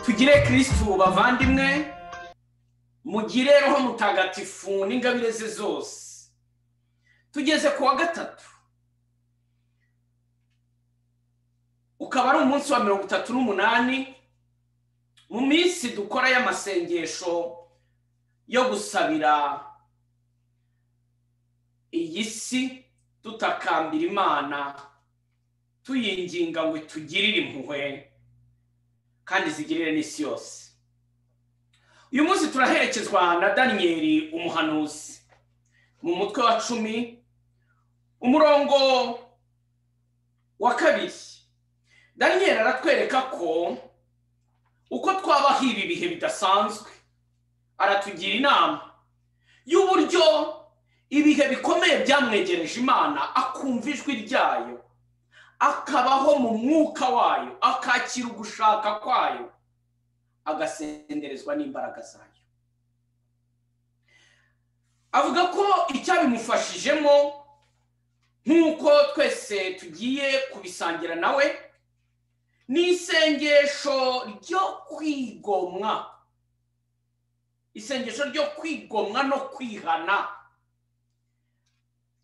Tugire Kristu bavandimwe, mugire Roho Mutagatifu n'ingabire ze zose. Tugeze ku wa gatatu, ukaba ari umunsi wa 38 mu minsi dukora y'amasengesho yo gusabira iyi si, tutakambira Imana tuyinginga ngo itugirire impuhwe kandi zigirire n'isi yose. Uyu munsi turaherekezwa na Daniyeli umuhanuzi mu mutwe wa 10 umurongo wa 2. Daniyeli aratwereka ko uko twabaho ibi bihe bidasanzwe, aratugira inama y'uburyo ibihe bikomeye byamwegereje Imana, akumva ijwi ryayo, akabaho mu mwuka wayo, akakira ugushaka kwayo, agasenderezwa n'imbaraga zayo. Avuga ko icyabimufashijemo, nk'uko twese tugiye kubisangira nawe, ni isengesho ryo kwigomwa, isengesho ryo kwigomwa no kwihana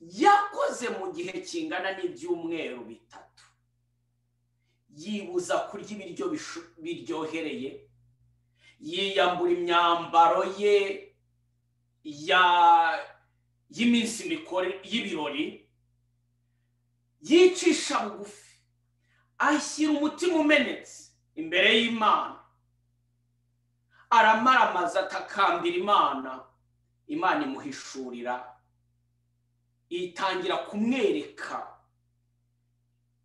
yakoze mu gihe kingana n'ibyumweru 3. Yibuza kurya ibiryo biryohereye, yiyambura imyambaro ye y'iminsi mikuru y'ibirori, yicisha bugufi, ashyira umutima umenetse imbere y'Imana, aramaramaza atakambira Imana. Imana imuhishurira, itangira kumwereka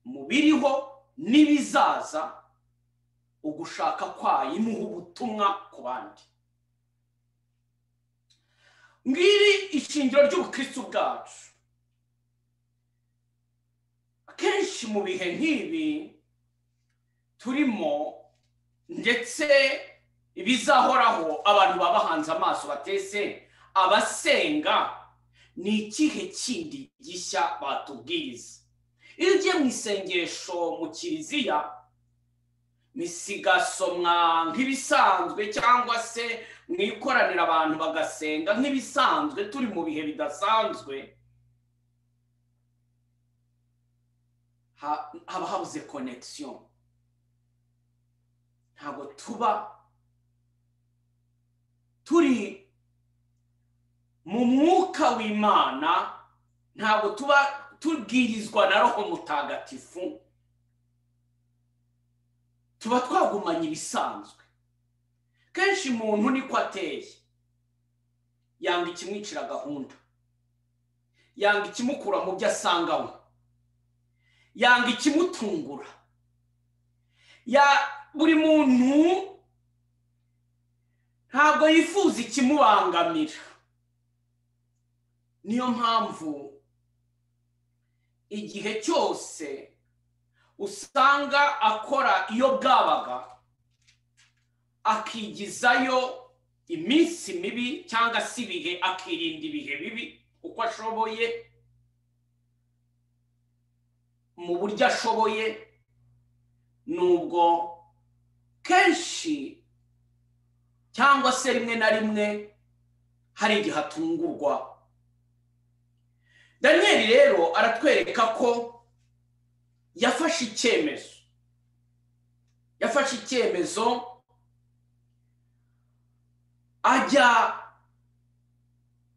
mu biriho n'ibizaza ugushaka kwayo, imuha ubutumwa ku bandi. Ngiri ishingiro ry'ubukristu bwacu. Akenshi mu bihe nk'ibi turimo ndetse ibizahoraho, abantu baba bahanze amaso batese abasenga ni ikihe kindi gishya batubwiriza. Iyo ugiye mu isengesho mu kiliziya, misigasomwa nk'ibisanzwe, cyangwa se mu ikoranira abantu bagasenga nk'ibisanzwe, turi mu bihe bidasanzwe, haba habuze connection. Ntabwo tuba turi mu mwuka w'Imana, ntabwo tuba tubwirizwa na Roho Mutagatifu, tuba twagumanye ibisanzwe. Kenshi umuntu niko ateye, yanga ikimwicira gahunda, yanga ikimukura mu byo asanganywe, yanga ikimutungura. Buri muntu ntabwo yifuza ikimubangamira. Niyo mpamvu igihe cyose usanga akora iyo bwabaga, akigizayo iminsi mibi cyangwa se ibihe, akirinda ibihe bibi uko ashoboye, mu buryo ashoboye, nubwo kenshi cyangwa se rimwe na rimwe hari igihe atungurwa. Daniyeli rero aratwereka ko yafashe icyemezo, yafashe icyemezo ajya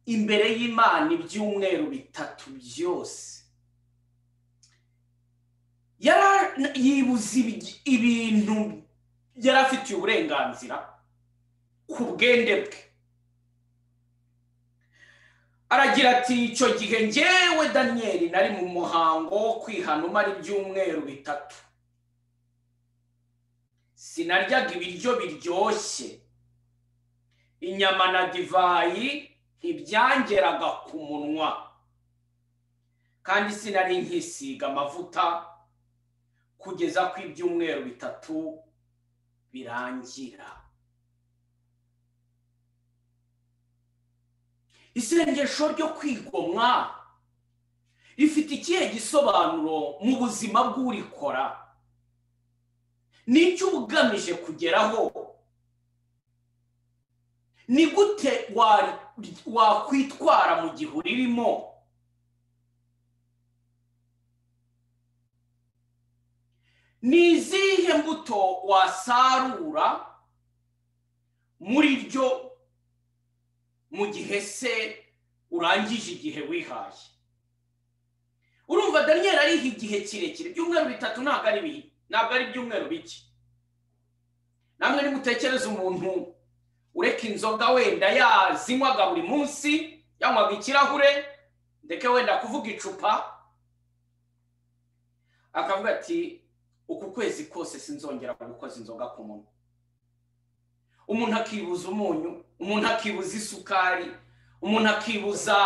imbere y'Imana ibyumweru 3 byose. Yibuza ibintu yari afitiye uburenganzira ku bwende bwe. Aragira ati icyo gihe njyewe Daniyeli nari mu muhango wo kwihana umara ibyumweru 3. Sinaryaga ibiryo biryoshye, inyama na divayi ntibyangeraga ku munwa, kandi sinari nkisiga amavuta kugeza ku ibyumweru 3 birangira. Isengesho ryo kwigomwa rifite ikihe gisobanuro mu buzima bw'urikora? N'icyo ugamije kugeraho Ni gute wakwitwara mu gihe uririmo? Ni izihe mbuto wasarura muri ryo mu gihe se urangije igihe wihaye? Urumva Daniel ariha igihe kirekire, ibyumweru 3 ntabwo ari bihe, ntabwo ari ibyumweru bike. Namwe nimutekereza umuntu ureka inzoga wenda yazinywaga buri munsi, yanywaga ikirahure, ndeke wenda kuvuga icupa, akavuga ati uku kwezi kose sinzongera gukoza inzoga ku munwa. Umuntu akibuza umunyu, umuntu akibuza isukari, umuntu akibuza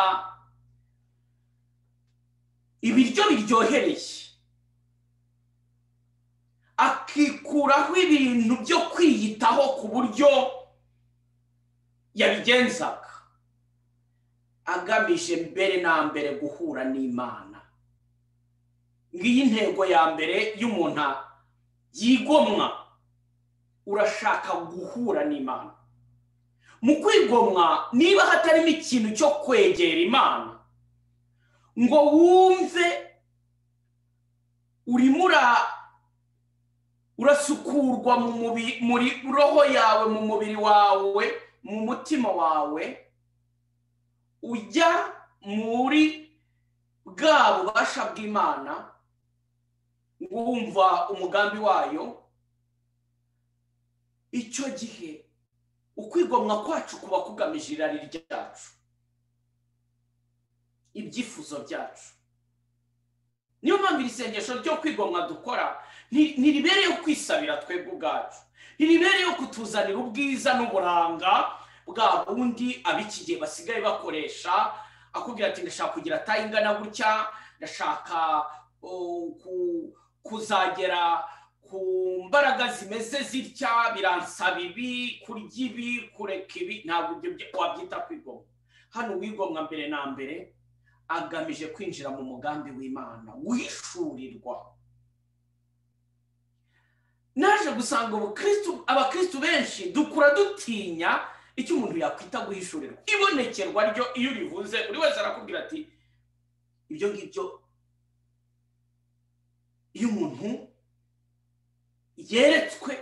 ibiryo biryohereye, akikuraho ibintu byo kwiyitaho ku buryo yabigenzaga, agamije mbere na mbere guhura n'Imana. Ngiyi intego ya mbere y'umuntu yigomwa, urashaka guhura n'Imana. Mu kwigomwa niba hatarimo ikintu cyo kwegera Imana ngo wumve urimo urasukurwa mu mubiri, muri roho yawe, mu mubiri wawe, mu mutima wawe, ujya muri bwa bubasha bw'Imana, wumva umugambi wayo. Icyo gihe ukwigomwa kwacu kuba kugamije irari ryacu, ibyifuzo byacu. Niyo mpamvu iri sengesho ryo kwigomwa dukora ntiribereyeho kwisabira twebwe ubwacu, ntiribereyeho kutuzanira ubwiza n'uburanga bwa bundi ab'iki gihe basigaye bakoresha, akubwira ati ndashaka kugira tayi ingana gutya, ndashaka kuzagera ku mbaraga zimeze zitya, biransaba ibi, kurya ibi, kureka ibi. Ntabwo ibyo wabyita kwigomwa. Hano wigomwa mbere na mbere agamije kwinjira mu mugambi w'Imana, wishurirwa. Naje gusanga abakristu benshi dukura dutinya icyo umuntu yakwita guhishurirwa. Ibonekerwa ryo iyo urivuze buri wese arakubwira ati ibyo ngibyo. Iyo umuntu yeretswe,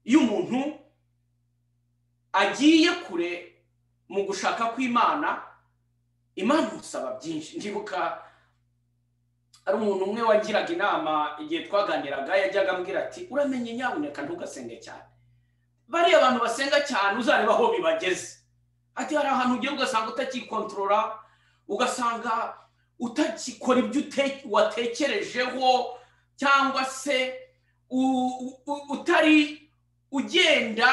iyo umuntu agiye kure mu gushaka kw'Imana, Imana imusaba byinshi. Ndibuka ari umuntu umwe wagiraga inama igihe twaganiraga, yajyaga ambwira ati uramenye nyabuneka ntugasenge cyane, bariya abantu basenga cyane uzareba aho bibageze. Ati hari ahantu ugiye ugasanga utakikontorora, ugasanga utakikora ibyo watekerejeho, cyangwa se utari ugenda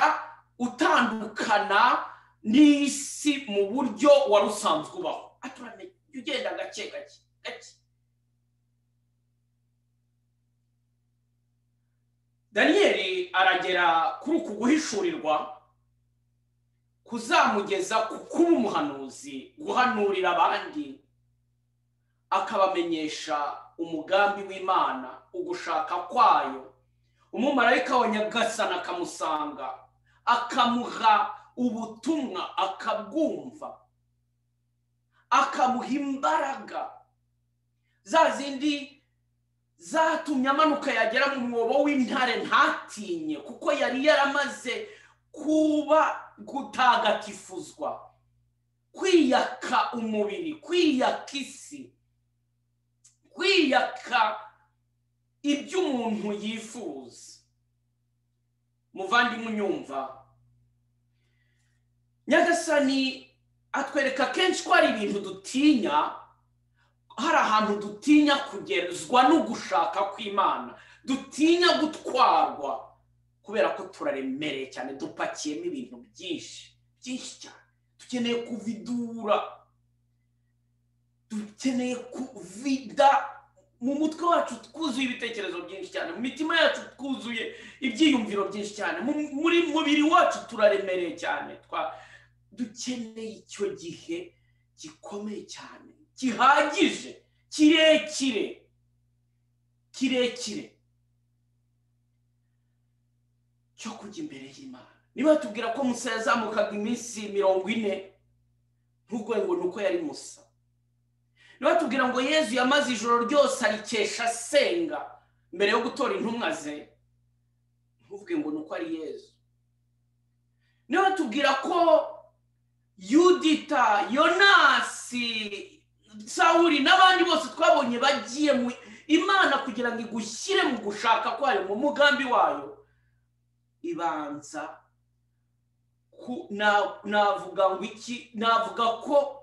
utandukana n'isi mu buryo wari usanzwe ubaho. Ati uramenye ugenda gake gake gake. Daniel aragera kuri uku guhishurirwa kuzamugeza ku kuba umuhanuzi, guhanurira abandi, akabamenyesha umugambi w'Imana, ugushaka kwayo. Umumarayika wa Nyagasani akamusanga, akamuha ubutumwa, akabwumva, akamuha imbaraga za zindi zatumye amanuka yagera mu mwobo w'intare ntatinye, kuko yari yaramaze kuba gutagatifuzwa, kwiyaka umubiri, kwiyaka isi, kwiyaka ibyo umuntu yifuza. Muvandimwe unyumva, Nyagasani atwereka kenshi ko hari ibintu dutinya, hari ahantu dutinya kugerezwa no gushaka kw'Imana, dutinya gutwarwa kubera ko turaremereye cyane, dupakiyemo ibintu byinshi byinshi cyane, dukeneye kuvidura, dukeneye kuvida mu mutwe wacu twuzuye ibitekerezo byinshi cyane, mu mitima yacu twuzuye ibyiyumviro byinshi cyane, muri mubiri wacu turaremereye cyane. Dukeneye icyo gihe gikomeye cyane, gihagije, kirekire kirekire cyo kujya imbere y'Imana, Niba tubwira ko Musa yazamukaga iminsi 40, ntugoye ngo nuko yari Musa. Niba tubwira ngo Yezu yamaze ijoro ryose arikesha asenga mbere yo gutora intumwa ze, ntuvuge ngo nuko ari Yezu. Niba tubwira ko Yudita, Yonasi, Sawuli n'abandi bose twabonye bagiye mu Imana kugira ngo igushyire mu gushaka kwayo, mu mugambi wayo, ibanza navuga ngo iki, navuga ko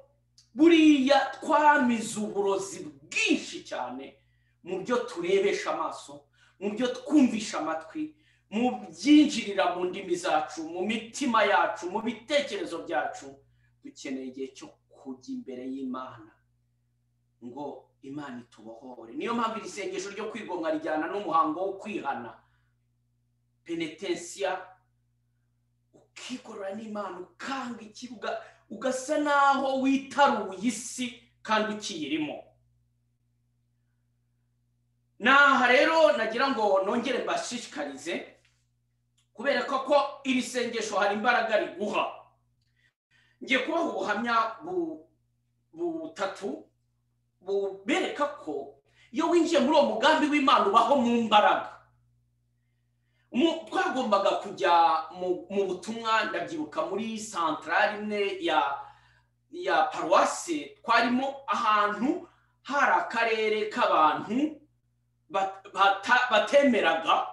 buriya twamize uburozi bwinshi cyane mu byo turebesha amaso, mu byo twumvisha amatwi, mu byinjirira mu ndimi zacu, mu mitima yacu, mu bitekerezo byacu. Dukeneye igihe cyo kujya imbere y'Imana ngo Imana itubohore. Niyo mpamvu iri sengesho ryo kwigomwa rijyana n'umuhango wo kwihana, penetensiya, ukikorora n'Imana, ukanga ikibuga, ugasa naho witaruye isi kandi ukiyirimo. Naha rero nagira ngo nongere mbashishikarize kubera ko iri sengesho hari imbaraga riguha. Ngiye kubaha ubuhamya butatu bubereka ko iyo winjiye muri uwo mugambi w'Imana ubaho mu mbaraga. Twagombaga kujya mu butumwa, ndabyibuka muri santarari imwe ya paruwasi, twarimo ahantu hari akarere k'abantu batemeraga,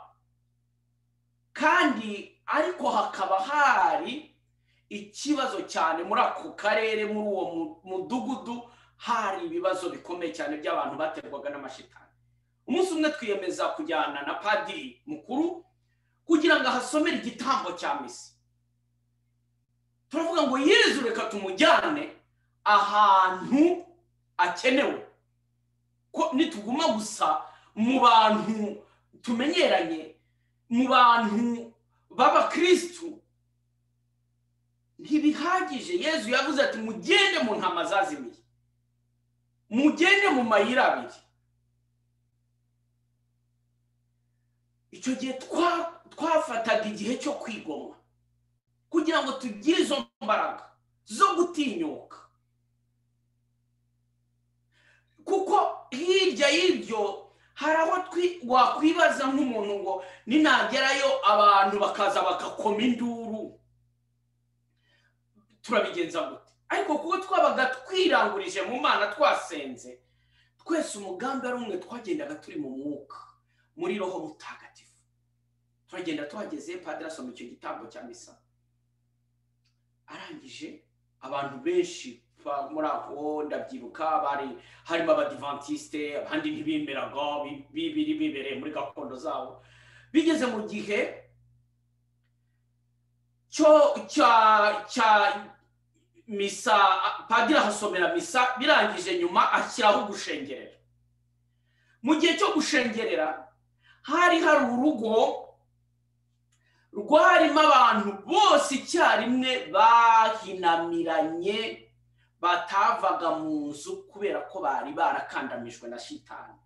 kandi ariko hakaba hari ikibazo cyane muri ako karere, muri uwo mudugudu hari ibibazo bikomeye cyane by'abantu baterwaga n'amashitani. Umunsi umwe twiyemeza kujyana na padiri mukuru kugira ngo ahasomere igitambo cya misa. Turavuga ngo Yezu reka tumujyane ahantu akenewe, ko nituguma gusa mu bantu tumenyeranye, mu bantu b'abakristu ntibihagije. Yezu yavuze ati mugende mu ntama zazimiye, mugende mu mayira abiri. Icyo gihe twafataga igihe cyo kwigomwa kugira ngo tugire izo mbaraga zo gutinyuka, kuko hirya y'ibyo hari aho wakwibaza nk'umuntu ngo ninagerayo abantu bakaza bakakoma induru, turabigenza gute? Ariko kuko twabaga twirangurije mu Mana, twasenze twese, umugambi ari umwe, twagendaga turi mu mwuka, muri Roho Mutagatifu. Turagenda tuhageze, padiri asoma icyo gitambo cya misa, arangije abantu benshi muri ako ndabyibuka bari harimo abadivantiste, abandi ntibemeraga, bibiri bibereye muri gakondo zabo. Bigeze mu gihe cyo cya misa, padiri ahasomera misa, birangije nyuma ashyiraho gushengerera. Mu gihe cyo gushengerera hari hari urugo rwarimo abantu bose icyarimwe bahinamiranye, batavaga mu nzu kubera ko bari barakandamijwe na shitani.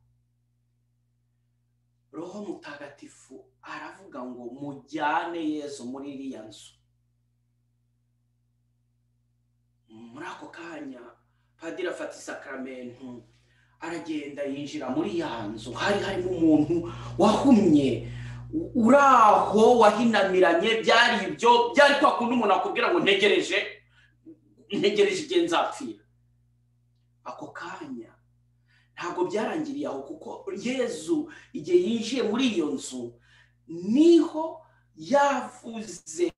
Roho Mutagatifu aravuga ngo mujyane Yezu muri iriya nzu. Muri ako kanya padiri afata isakramentu aragenda yinjira muri ya nzu. Hari harimo umuntu wahumye uraho wahinamiranye, byari ibyo byari kwa kundi umuntu akubwira ngo ntegereje igihe nzapfira. Ako kanya ntabwo byarangiriye aho, kuko Yezu igihe yinjiye muri iyo nzu niho yavuze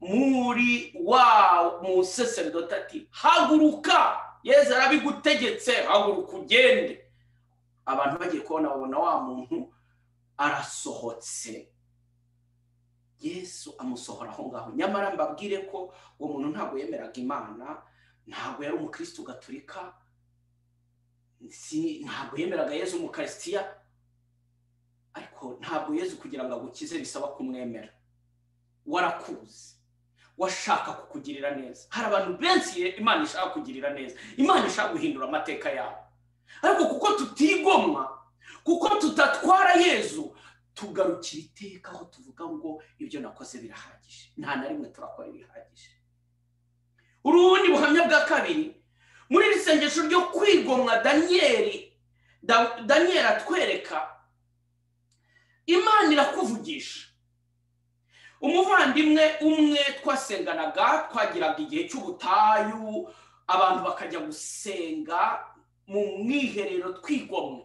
muri wa musaseredoti ati haguruka, Yezu arabigutegetse, haguruka ugende. Abantu bagiye kubona babona wa muntu arasohotse, Yesu amusohora aho ngaho. Nyamara mbabwire ko uwo muntu ntabwo yemeraga Imana, ntabwo yari umukristo gatolika, ntabwo yemeraga Yezu mu Karisitiya, ariko ntabwo Yezu kugira ngo agukize bisaba kumwemera. Warakuzi, washaka kukugirira neza. Hari abantu benshi Imana ishaka kugirira neza, Imana ishaka guhindura amateka yabo, ariko kuko tutigomwa, kuko tutatwara Yezu, Tugarukira iteka aho tuvuga ngo ibyo nakoze birahagije, nta na rimwe turakora ibihagije. Urundi buhamya bwa kabiri, muri iri sengesho ryo kwigomwa Daniyeli atwereka Imana irakuvugisha. Umuvandimwe umwe twasenganaga, twagiraga igihe cy'ubutayu, abantu bakajya gusenga mu mwiherero twigomwe.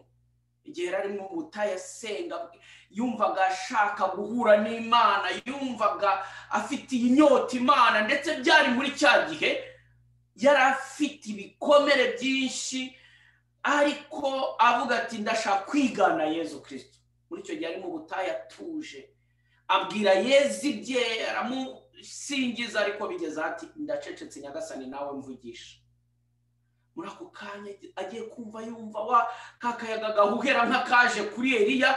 Igihe yari mu butayu asenga, yumvaga ashaka guhura n'Imana, yumvaga afite inyota Imana, ndetse byari muri cya gihe yari afite ibikomere byinshi, ariko avuga ati ndashaka kwigana Yezu Kristo. Muri icyo gihe ari mu butayu atuje, abwira Yezu ibye, aramusingiza, ariko bigeze ati ndacecetse Nyagasani nawe mvugisha. Muri ako kanya agiye kumva yumva wa kakayaga gahuhera nk'akaje kuri Eliya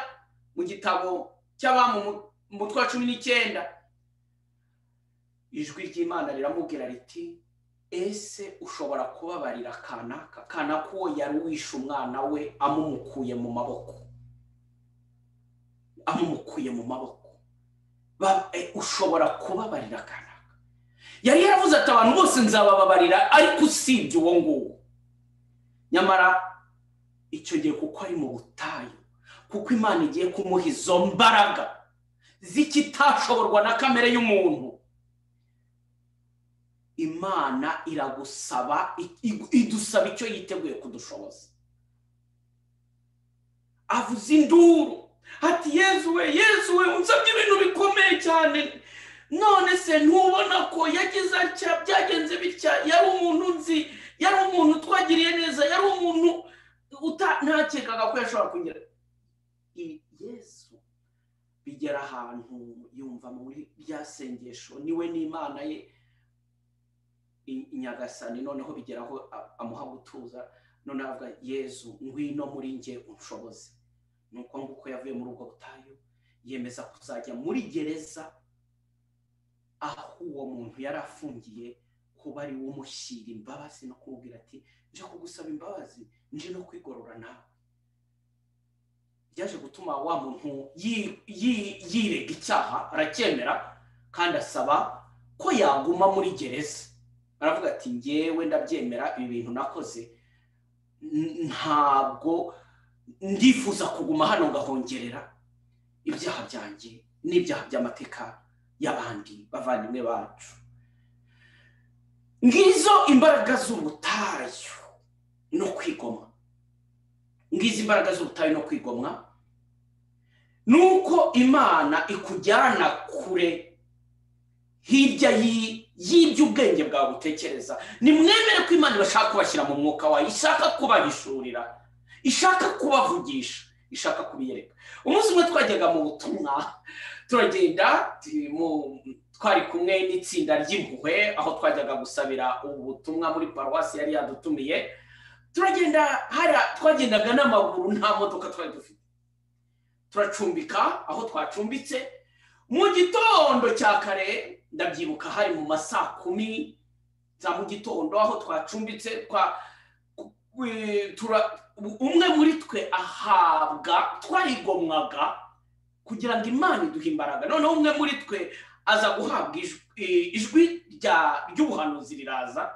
mu gitabo cy'Abami mu mutwe wa 19. Ijwi ry'Imana riramubwira riti ese ushobora kubabarira kanaka? Kanaka uwo yari wishe umwana we amumukuye mu maboko, amumukuye mu maboko. Ushobora kubabarira kanaka? Yari yaravuze ati abantu bose nzabababarira ariko usibye uwo nguwo. Nyamara icyo gihe kuko ari mu butayu, kuko Imana igiye kumuha izo mbaraga z'ikitashoborwa na kamere y'umuntu, Imana iragusaba, idusaba icyo yiteguye kudushoboza. Avuza induru ati Yezu we, Yezu we, unsabye ibintu bikomeye cyane, none se ntubona ko yagize atya, byagenze bitya, yari umuntu nzi, yari umuntu twagiriye neza, yari umuntu ntakekaga ko yashobora kugira. Yesu bigera ahantu yumva muri rya sengesho niwe n'Imana ye Nyagasani, noneho bigeraho amuha gutuza, noneho avuga Yezu ngwino muri njye unshoboze. Nuko nguko yavuye muri ubwo butayu, yemeza kuzajya muri gereza aho uwo muntu yari afungiye, kuba ari we umushyira imbabazi no kumubwira ati nje kugusaba imbabazi, nje no kwigorora nawe. Byaje gutuma wa muntu yirega icyaha, aracyemera kandi asaba ko yaguma muri gereza. Aravuga ati ngewe ndabyemera, ibi bintu nakoze ntabwo ndifuza kuguma hano ngahongerera ibyaha byanjye n'ibyaha by'amateka y'abandi bavandimwe bacu. Ngizo imbaraga z'ubutayu no kwigomwa, ngizo imbaraga z'ubutayu no kwigomwa, nuko Imana ikujyana kure hirya y'iby'ubwenge bwawe butekereza. Nimwemere ko Imana ibashaka kubashyira mu mwuka wayo, ishaka kubahishurira, ishaka kubavugisha, ishaka kubiyereka. Umunsi umwe twajyaga mu butumwa, turagenda, twari kumwe n'itsinda ry'impuhwe aho twajyaga gusabira ubutumwa muri paruwasi yari yadutumiye. Turagenda, twagendaga n'amaguru, nta modoka twari dufite. Turacumbika aho twacumbitse mu gitondo cya kare, ndabyibuka hari mu masaa 10 za mu gitondo, aho twacumbitse umwe muri twe ahabwa, twarigomwaga kugira ngo Imana iduhe imbaraga. Noneho umwe muri twe aza guhabwa ijwi ry'ubuhanuzi riraza,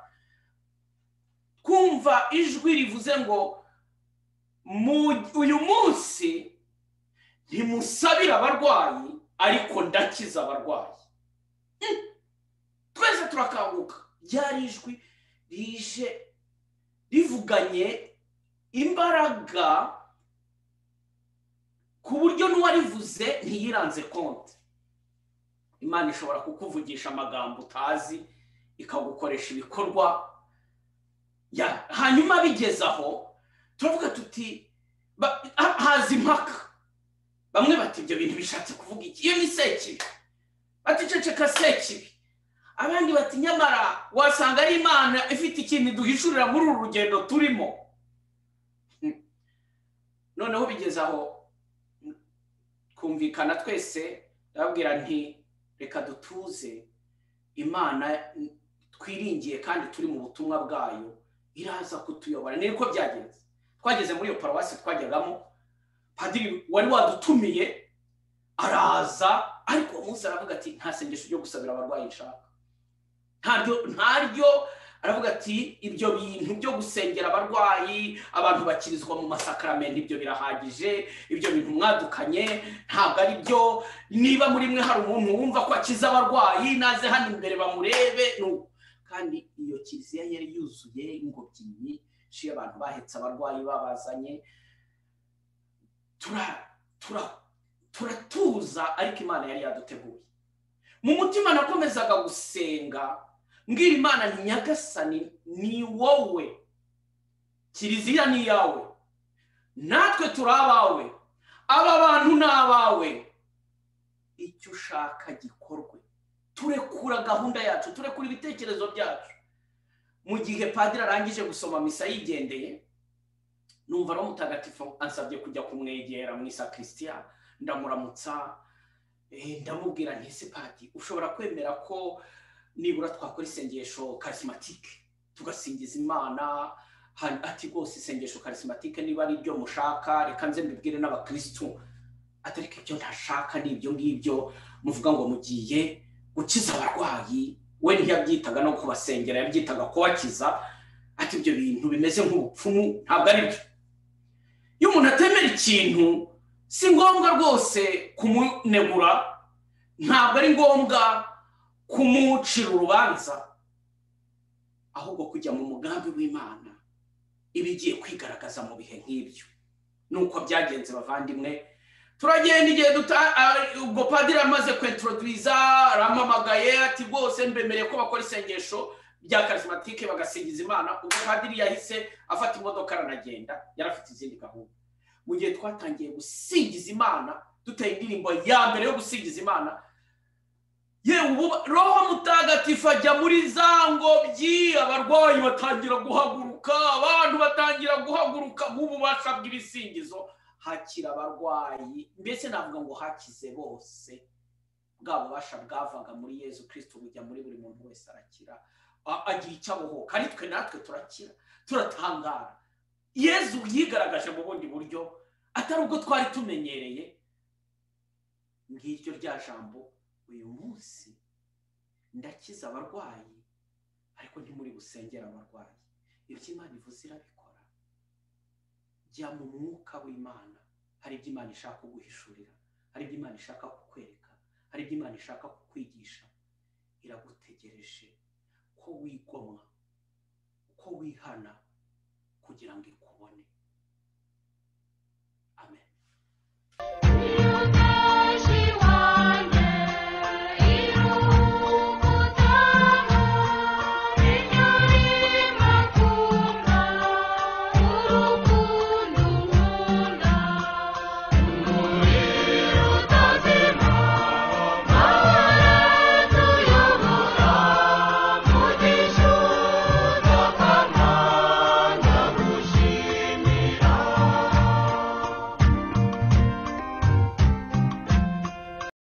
kumva ijwi rivuze ngo uyu munsi ntimusabira abarwayi ariko ndakiza abarwayi. Twese turakanguka. Ryari ijwi rije rivuganye imbaraga ku buryo n'uwarivuze ntiyiranze konti. Imana ishobora kukuvugisha amagambo utazi, ikagukoresha ibikorwa. Hanyuma bigeze aho turavuga tuti haza impaka, bamwe bati ibyo bintu bishatse kuvuga iki, iyo ni sekibi, bati ceceka sekibi, abandi bati nyamara wasanga ari Imana ifite ikintu duhishurira muri uru rugendo turimo. Noneho bigeze aho kumvikana twese, ndababwira nti reka dutuze, Imana twiringiye kandi turi mu butumwa bwayo iraza kutuyobora. Niko byagenze. Twageze muri iyo paruwasi twajyagamo, padiri wari wadutumiye Araza, ariko uwo munsi aravuga ati nta sengesho ryo gusabira abarwayi nshaka, ntaryo. Aravuga ati ibyo bintu byo gusengera abarwayi, abantu bakirizwa mu masakaramento, ibyo birahagije, ibyo bintu mwadukanye ntabwo ari byo. Niba muri mwe hari umuntu wumva ko akiza abarwayi, naze hano imbere bamurebe. Kandi iyo kiliziya yari yuzuye ingobyi nyinshi, abantu bahetse abarwayi babazanye. Turatuza, ariko Imana yari yaduteguye. Mu mutima nakomezaga gusenga mbwira Imana nti Nyagasani, ni wowe, kiliziya ni iyawe, natwe turi abawe, aba bantu ni abawe, icyo ushaka gikorwe. Turekura gahunda yacu, turekura ibitekerezo byacu. Mu gihe padiri arangije gusoma misa yigendeye, numva Roho Mutagatifu ansabye kujya kumwegera mu isakristiya. Ndamuramutsa, ndamubwira nti ese padi, ushobora kwemera ko nibura twakora isengesho charismatique tugasingiza Imana? Ati rwose isengesho charismatique niba ari ibyo mushaka, reka nze mbibwire n'abakristu. Ati ariko ibyo ntashaka ni ibyo ngibyo muvuga ngo mugiye gukiza abarwayi. We ntiyabyitaga no kubasengera, yabyitaga kubakiza. Ati ibyo bintu bimeze nk'ubupfumu, ntabwo ari byo. Iyo umuntu atemera ikintu, si ngombwa rwose kumunegura, ntabwo ari ngombwa kumucira urubanza, ahubwo kujya mu mugambi w'Imana iba igiye kwigaragaza mu bihe nk'ibyo. Nuko byagenze bavandimwe, turagenda. Igihe ubwo padiri amaze kwintroduiza, arampamagaye ati rwose mbemereye ko bakora isengesho rya charismatique bagasingiza Imana. Ubwo padiri yahise afata imodoka aranagenda, yari afite izindi gahunda. Mu gihe twatangiye gusingiza Imana, duteye indirimbo ya mbere yo gusingiza Imana, yewe ubu Roho Mutagatifu ajya muri za ngobyi, abarwayi batangira guhaguruka, abantu batangira guhaguruka mu bubasha bw'ibisingizo, hakira abarwayi, mbese navuga ngo hakize bose. Bwa bubasha bwavaga muri Yezu Kristo bujya muri buri muntu wese, arakira, agira icyo abohoka. Ari twe natwe turakira, turatangara. Yezu yigaragaje mu bundi buryo atari ubwo twari tumenyereye. Ngiryo rya jambo, uyu munsi ndakiza abarwayi, ariko ntimuri busengera abarwayi. Ibyo Imana ivuze irabikora. Jya mu mwuka w'Imana, hari ibyo Imana ishaka kuguhishurira, hari ibyo Imana ishaka kukwereka, hari ibyo Imana ishaka kukwigisha. Iragutegereje ko wigomwa, ko wihana kugira ngo ikubone.